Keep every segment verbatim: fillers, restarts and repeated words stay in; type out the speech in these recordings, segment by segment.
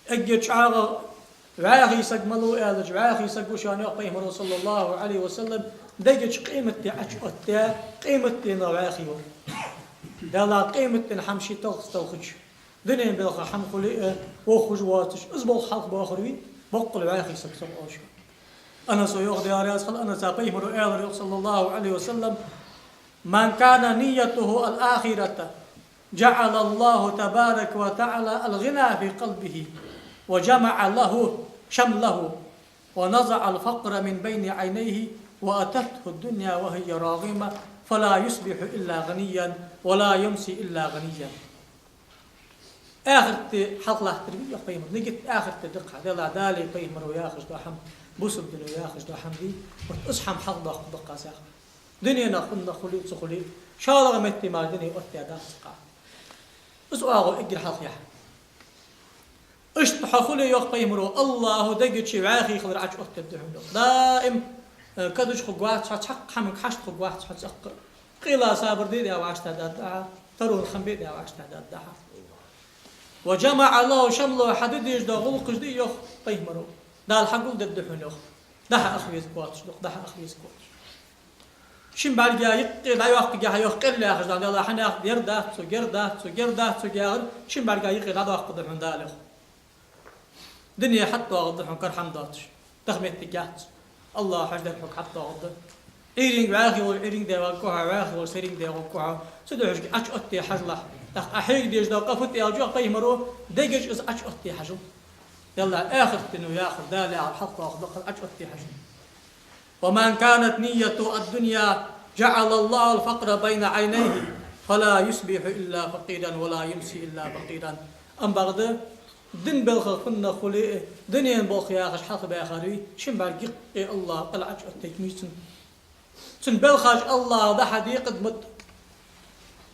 Эггара чӀоагӀа вӀаьхий саг малув аьлча, вӀаьхий саг ва шоана, йоах пайхамаро, саллаллахӀу Ӏалайхи ва саллам, дега чу къематди Ӏочуоттадаь, къематдийнахьа вӀаьхий вар. Далла къематдийнахьа хӀама ший талхаца талхача, дунен балха хӀама хуле а, вохуш воацаш, из болх хьалхабоахар вий, боккъала вӀаьхий саг ва шоана. Анаса йоах, Даьла раьза хилва Анаса, пайхамаро аьлар, йоах, саллаллахӀу Ӏалайхи ва саллам: من كان نيته الآخرة جعل الله تبارك وتعالى الغنى في قلبه، وجمع له شمله، ونزع الفقر من بين عينيه، وأتته الدنيا وهي راغمة، فلا يصبح إلا غنيا، ولا يمسي إلا غنيا. Ахарат хьалхалаттар вий, йоах пайхамаро, нигат ахарат да-кх, Даьла, Дала, пайхамаро яхаш дола хӀама, бусалба дино яхаш дола хӀама дий, вот из хӀама хьалхадоаккхаргда-кх аз, йоах. Дуненах хӀама хуле а, ца хуле а, шоллагӀа метте мара дуне оттадаь дац-кх. Из оагӀув эггара хьалха я. Иштта хьо хуле, йоах пайхамаро, АллахӀо дега чу вӀаьхий хилар Ӏочуоттадергда хьона, йоах. Даим, э, кадаш хургвац хьо, цхьаккха хӀаманга хьашт хургвац хьо цӀаккха. Къайла сабар де а вӀаштӀехьдаргда хьа, таро хам бе а вӀаштӀехьдаргда хьа. وجمع له شمله, хьа де дезаш дола гӀулакхаш дий, йоах пайхамаро, Дала хьагулдергда хьона, йоах. ДӀа-хьа ах везаргвоацаш дола, дӀа-хьа ах везаргвоацаш. Шин бӀарга юкъе дӀайоаккхаргья хьо, йоах, къел яхаш дола, Даьла, хьанех ер дац цо, ер дац цо, ер дац цо яхар, шин бӀарга юкъе дӀадоаккхаргда хьона Дала, йоах. Дуне хьатӀадоагӀаргда хьона кара хӀама доацаш. Тахан моттиг яц. АллахӀа хьожадаьр хьога хьатӀадоагӀаргда. Ӏуйрийна вӀаьхий волча Ӏуйрийна даь варгва хьо, вӀаьхий волча серийна даь гӀоргва хьо. Цудухьа Ӏочуоттаде хьажалахь. ТӀаккха Ӏа хьега дезаш дола къа фуд аьлча, йоах пайхамаро, дега чу из Ӏочуоттаде хьажал. Даьла, ахарат дино яхар, Дала яхар хьалхадоаккхаргда-кх, Ӏочуоттаде хьажал. ومن كانت نيته الدنيا جعل الله الفقر بين عينيه، فلا يصبح إلا فقيرا ولا يمسي إلا فقيرا. Ам бакъда, дин балха хӀама хуле а, дунен болх яхаш хьалхабаьхар вий, шин бӀарга юкъе АллахӀо къел Ӏочуоттадергья цунна. Цун балхаш АллахӀа дӀа-хьа декъаргда-м.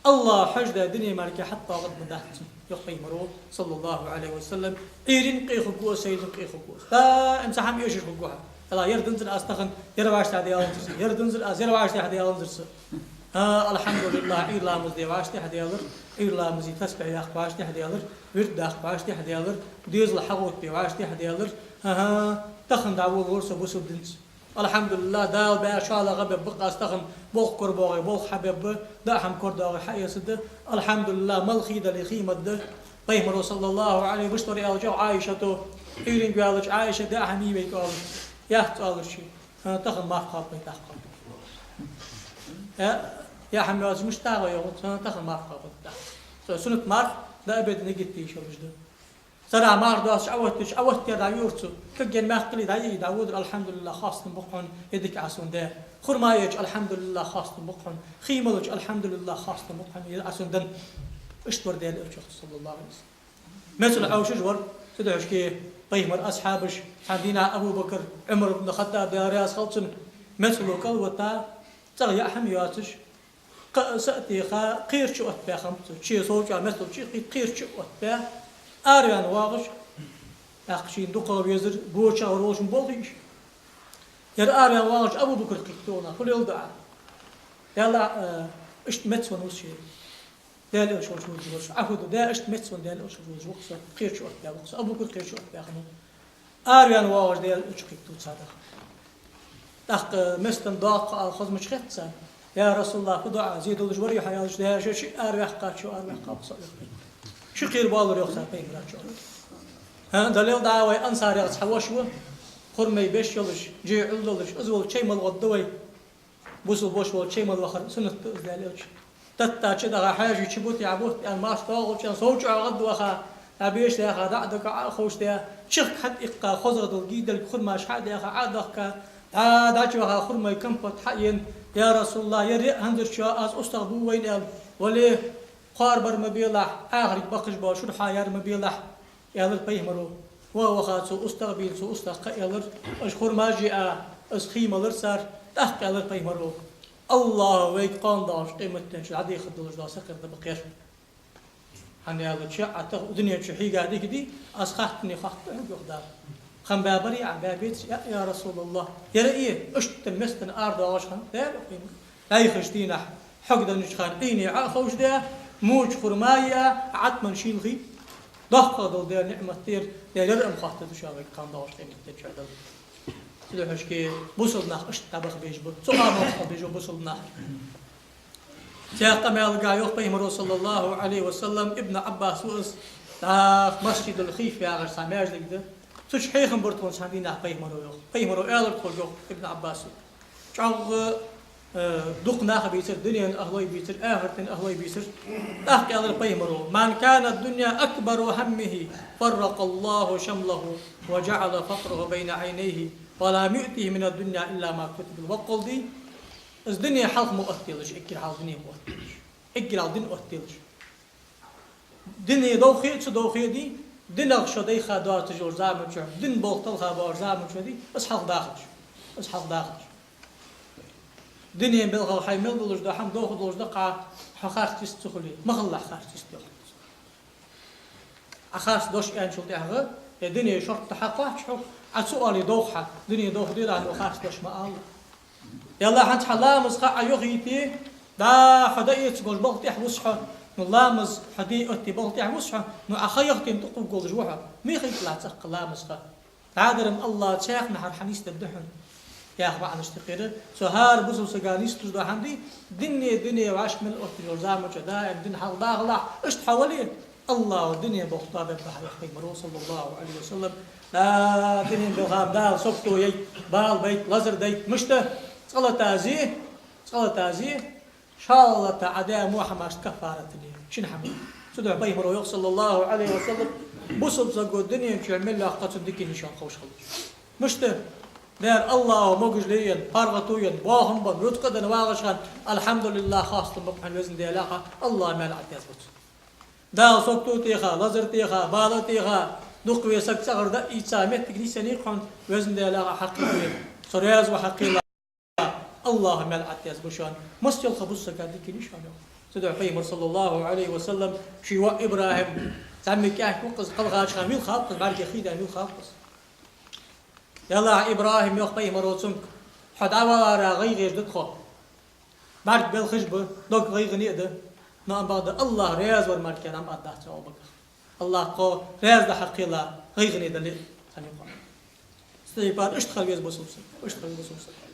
АллахӀа хьожадаь дуне мара хьатӀадоагӀаргда-м дац цунна, йоах пайхамаро, саллаллахӀу Ӏалайхи ва саллам. Ӏуйрийна къе хургва, серийна къе хургва. Даим цхьа хӀама эшаш хургва хьо. Даьла, ер динзар аз тахан, ер вӀаштӀехьадаьланзар са, ер динзар аз, ер вӀаштӀехьадаьланзар са. ХӀа, алхьамдулиллахӀ, Ӏуйра ламаз де вӀаштӀехьадаьлар, Ӏуйра ламазе тасбихь яккха вӀаштӀехьадаьлар, вирд даккха вӀаштӀехьадаьлар, дезал хьагӀоттаде вӀаштӀехьадаьлар. ХӀа-хӀа, тахан дӀаволавелар со бусалба динца. АлхьамдулиллахӀ, Дала баь шоллагӀа бебба-кх аз тахан, болх корабоагӀе, болх хьабебба, даа хӀама корадоагӀе, хьаэцаргда. АлхьамдулиллахӀ, мел хий дале хий ма дий. Пайхамаро, саллаллахӀу Ӏалайхи, вуштар аьлча, Ӏайшата, Ӏуйранга ваьлча, Ӏайша, даа хӀама йий вайга, оалаш. Яц, оалар ше. ХӀа, тахан марха кхоаб вай, даа кхоаб. Э, яа хӀама йоацаш мишта дагӀа йоагӀа, хӀа, тахан марха кхоаб вай, даа. Со суннат марха, даа обед нигат де йиш йолаш да. Сарахьа марха доацаш Ӏооттача, Ӏооттаяр дӀайора цо. Кагъяьнна мехкахилий дӀайий, дӀаводар, алхьамдулиллахӀ, хоастам ба-кх хьона, ер дика Ӏа сона даь. Хурма йича, алхьамдулиллахӀ, хоастам ба-кх хьона. Хий малача, алхьамдулиллахӀ, хоастам ба-кх хьона, ер Ӏа сона даьр. Иштта вар Даьла Элча, саллаллахӀу Ӏалайхи ва саллам. Мецвала Ӏовшаш вар, цудухьа пайхамара асхьабаш, цхьан дийнахьа Абу Бакр, Ӏумар ибн Хаттаб, Даьла раьза хилва цунна, мецвала кӀал вита, цӀагӀа яа хӀама йоацаш, кхы а са а теха, кхера чу оттабаь хиннаб цо. Ший сов чу мецвала чу кхийттача, кхера чу оттабаь, араваьнна воагӀаш, тӀаккха шийна дукхагӀа везар, бочагӀа волаш болх беш. Ер араваьнна воагӀаш Абу Бакр кхийтта, фу леладу Ӏа? Даьла, э, иштта мецвенна ва со. Даьла Элча волча вузаш вар со. Ӏа фу ду, Даьла, иштта мецвенна Даьла Элча волча вузаш ва-кх со, кхера чу оттабаь ва-кх со. Абу Бакр кхера чу оттабаь хиннав. Араваьнна воагӀаш Даьла Элча кхийтта цадахь. ТӀаккха, э, мецвенна доккха ала хозмача хетта царна: «Я РасулаллахӀ, фу ду Ӏа, зе долаш варий хьо?» — аьлча, «Даьла, шо шиъ араваьккха, шо араваьккха, кхоаб со», — аьлар. «Ши кхера боаллар, йоах цар, пайхамара чу». ХӀа, далил да, вай ансарех цхьа воша ва, хурмай беш йолаш, жей Ӏулдолаш, из волча чай мала гӀоргда вай. Бусалба воша волча чай мала вахар суннат да из, Даьла Элча. Таттача даха хьаьжий чу бутий, Ӏа бутт аьнна, марха доагӀача сов чу гӀадваха, дӀа беш даьха, дӀа а дага, Ӏа а ховш даь, чехка хьатӀаиккха, хозагӀа дола гий долга хурмаш хьа а даьха, Ӏа а дахка, дӀа, дӀачуваха хурмай компот хьа а ена: «Я РасулаллахӀ, ер риъ хӀанзарчоа аз устагӀа бу вайна», — аьлар. «Вале, кхоарабар ма белахь, Ӏахарга бакхаш бола шура хьаяр ма белахь», — аьлар пайхамаро. Ваха-ваха цо устагӀа бийла, цо устагӀа кхаъ аьлар, уж хурмаш а йиа, из хий малар цар, тӀаккха аьлар пайхамаро: «АллахӀо вайга кхоана доагӀача къематдийнахьа дӀадехаргдолаш дола сакъерда ба-кх ер». ХӀана аьлча, Ӏа тахан дунен чу хьийга дика дий, аз хаттар хаттаргда хьога, йоах Дала. Хам баьбарий Ӏа, баьбеций Ӏа, я РасулаллахӀ? Ер а, иштта мецвенна арадоагӀаш хиннав, Даьла, йоах пайхамаро. Ӏайхача дийнахьа, хьога деннача хана Ӏийне Ӏа а ховш даь, моча хурма а йиа, Ӏатман шийла хий. ДоккхагӀа дола Даьла ниӀмат да ер, Даьла ер а ма хоттадий шоана вайга кхана доагӀача къематдийнахьа чу а Даьла. Цудухьа шоашка бусалба нах иштта дӀабаха безаш ба, цу хана бусалба нах. Цхьан къамаьлагахь йоах пайхамаро, саллаллахӀу Ӏалайхи ва саллам, Ибн Ӏаббаса ва из, тӀаккха Масджидул-Хиф яхаш цхьа маьждиг да. Цу чу хьехам бир тхона цхьан дийнахьа пайхамаро, йоах. Пайхамаро аьлар тхога, йоах Ибн Ӏаббаса. ЧӀоагӀа, э, дукха нах а бийцар, дунен ахӀлой бийцар, ахартен ахӀлой бийцар. ТӀаккха аьлар пайхамаро: «من كان الدنيا أكبر همه فرق الله شمله وجعل فقره بين عينيه ولم يؤته من الدنيا إلا ما كتب له». Боккъал дий, из дуне хьалха ма оттаделаш, эггара хьалха дуне ма оттаделаш. Эггара хьалха дин оттаделаш. Дуне довхе а, ца довхе а дий, динах шо дайха доацаш йолча заман чу, дина болх талха боацача заман чу дий, из хьалха дахалаш. Из хьалха дахалаш. Дунен белхал хьай мел долаш дола хӀама довха долаш да-кх, хьо харц йист ца хуле, ма хилалахь харц йист, йоах. Ӏа харц дош аьнначул тӀехьагӀа, е дуне шортта хьакхоач хьо, Ӏа ца оале довх хьа, дуне довха делахь, ну харц дош ма ала. Е Аллахь, хӀанз хьа ламаз ха Ӏа йохийте, дӀа хьо дӀаэца гуш болх тӀехьа вус хьо, ну ламаз хьо де отте болх тӀехьа вус хьо, ну Ӏа ха яхийтина тӀакхувргволаш ва хьо. Михайталахь цӀаккха ламаз ха. ДӀадар-м Аллахь цхьаькха нахьар хьанийсдергда хьона. Яха маӀанаш тӀакхийра, цу хӀара бусалба сага нийслуш дола хӀама дий, дуне, дуне вӀашка мел оттаделча заман чу даим дин хьалха дахалахь, иштта хьо вале, Аллахьо дунен болх тоабергба хьа, йоах пайхамаро, саллаллахӀу Ӏалайхи ва саллам. Да, дунен белхам Дала сагото яйта, бала байта, лазар дайта, мишта, цкъа-лата зе, цкъа-лата зе, шоллагӀа-лата Ӏа даь во хӀамашта каффарат да ер, шин хӀама. Цудухьа пайхамаро йоах, саллаллахӀу Ӏалайхи ва саллам, бусалба саго дунен чу мел йоаккхача цун дикан нишан ховш хилча. Мишта, дера Аллахьо могаш лайенна, паргӀато енна, бахам бенна, рузкъа денна вагӀаш хинна, алхьамдулиллахӀ, хоастам ба-кх хьона, Везан Даьла, яхе, Аллахьа маьл Ӏа теза ба цун. Дала сагото теха, лазар теха, бала теха, дукха ве саг цӀагӀара дӀа а ийца, моттиг нийсъеннай-кх хьона, Везан Даьла, яхе, хьакхийла ве, со раьза ва хьакхийла. Аллахьа маьл Ӏа теза ба шоана, масса йолча бусалба сага дикан нишан, йоах. Цудухьа пайхамаро, саллаллахӀу Ӏалайхи ва саллам, ший воӀ ИбрахӀим, зӀамига кӀаьнк ва-кх из, кхелхача хана вилхав-кх из, бӀаргех хий даьнна вилхав-кх из. Е Аллахь, ИбрахӀим, йоах пайхамаро цунга, хьо дӀавалара гӀайгӀа еш да тхо. БӀарг белхаш ба, дог гӀайгӀане а да, но ам бакъда Аллахь раьза вар мара кхы ам аргдац, йоах, багах. Аллахь тхо раьза да хьакхийла, гӀайгӀане дале а, хьан юкъа. Цу тайпара иштта хила веза бусалба саг, иштта хила веза бусалба саг.